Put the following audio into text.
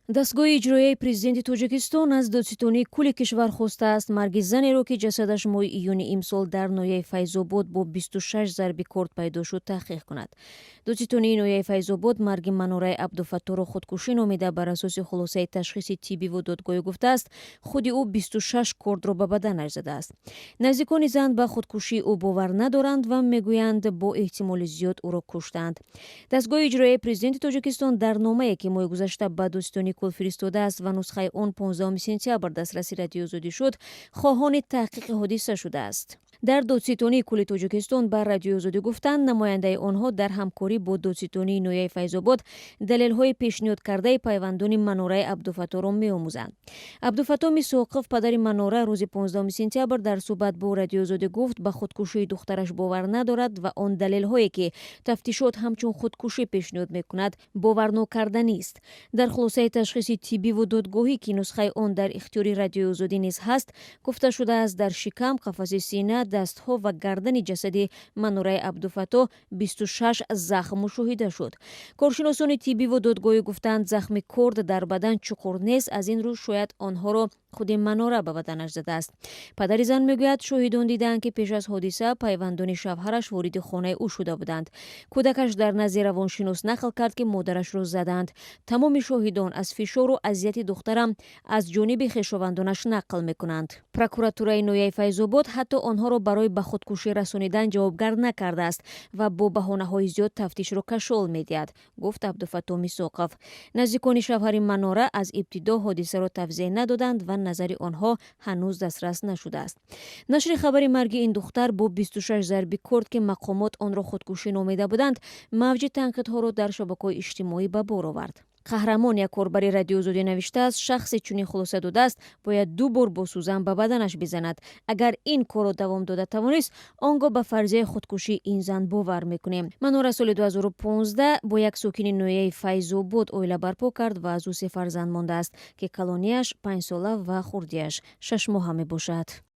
Дастгоҳи иҷроияи Президенти Тоҷикистон аз Додситонии кулли кишвар хостааст, марги занеро, ки ҷасадаш моҳи июни имсол дар ноҳияи Файзобод бо 26 зарби корд пайдо шуд, таҳқиқ кунад. Додситонии ноҳияи Файзобод марги Манораи Абдуфатторо худкушӣ номида, бар асоси хулосаи ташхиси тиббиву додгоҳӣ гуфтааст, худи ӯ 26 кордро ба баданаш задааст. Наздикони зан ба худкушии ӯ бовар надоранд ва мегӯянд, бо эҳтимоли зиёд ӯро куштаанд. Дастгоҳи иҷроияи Президенти Тоҷикистон дар номае, ки моҳи гузашта ба Додситонии кулл фиристодааст ва нусхаи он 15 сентябр дастраси Радиои Озодӣ шуд, хоҳони таҳқиқи ҳодиса шудааст. Дар Додситонии кулли Тоҷикистон ба Радиои Озодӣ гуфтанд, намояндаи онҳо дар ҳамкорӣ бо Додситонии ноҳияи Файзобод далелҳои пешниҳодкардаи пайвандони Манораи Абдуфатторо меомӯзанд. Абдуфаттоҳ Мисоқов, падари Манора, рӯзи 15 сентябр дар суҳбат бо Радиои Озодӣ гуфт, ба худкушии духтараш бовар надорад ва он далелҳое, ки тафтишот ҳамчун худкушӣ пешниҳод мекунад, боварнокарданист. Дар хулосаи ташхиси тиббиву додгоҳӣ, ки нусхаи он дар ихтиёри Радиои Озодӣ низ ҳаст, гуфта шудааст, дар шикам, қафаси сина, дастҳо ва гардани ҷасади Манораи Абдуфаттоҳ 26 захм мушоҳида шуд. Коршиносони тиббиву додгоҳӣ гуфтанд, захми корд дар бадан чуқур нест, аз ин рӯ шояд онҳоро худи Манора ба баданаш задааст. Падари зан мегӯяд, шоҳидон дидаанд, ки пеш аз ҳодиса пайвандони шавҳараш вориди хонаи ӯ шуда буданд. Кӯдакаш дар назди равоншинос нақл кард, ки модарашро задаанд. Тамоми шоҳидон аз фишору азияти духтарам аз ҷониби хешовандонаш нақл мекунанд. Прокуратураи ноҳияи Файзобод ҳатто онҳоро барои ба худкушӣ расонидан ҷавобгар накардааст ва бо баҳонаҳои зиёд тафтишро кашол медиҳад, гуфт Абдуфаттоҳ Мисоқов. Наздикони шавҳари Манора аз ибтидо ҳодисаро тавзеҳ надоданд ва назари онҳо ҳанӯз дастрас нашудааст. Нашри хабари марги ин духтар бо 26 зарби корд, ки мақомот онро худкушӣ номида буданд, мавҷи танқидҳоро дар шабакаҳои иҷтимоӣ ба бор овард. Қаҳрамон, як корбари Радиои Озодӣ, навиштааст: «Шахсе чунин хулоса додааст, бояд ду бор бо сӯзан ба баданаш бизанад. Агар ин корро давом дода тавонист, он гоҳ ба фарзияи худкушии ин зан бовар мекунем». Манора соли 2015 бо як сокини ноҳияи Файзобод оила барпо кард ва аз ӯ се фарзанд мондааст, ки калонияш 5-сола ва хурдиаш 6-моҳа мебошад.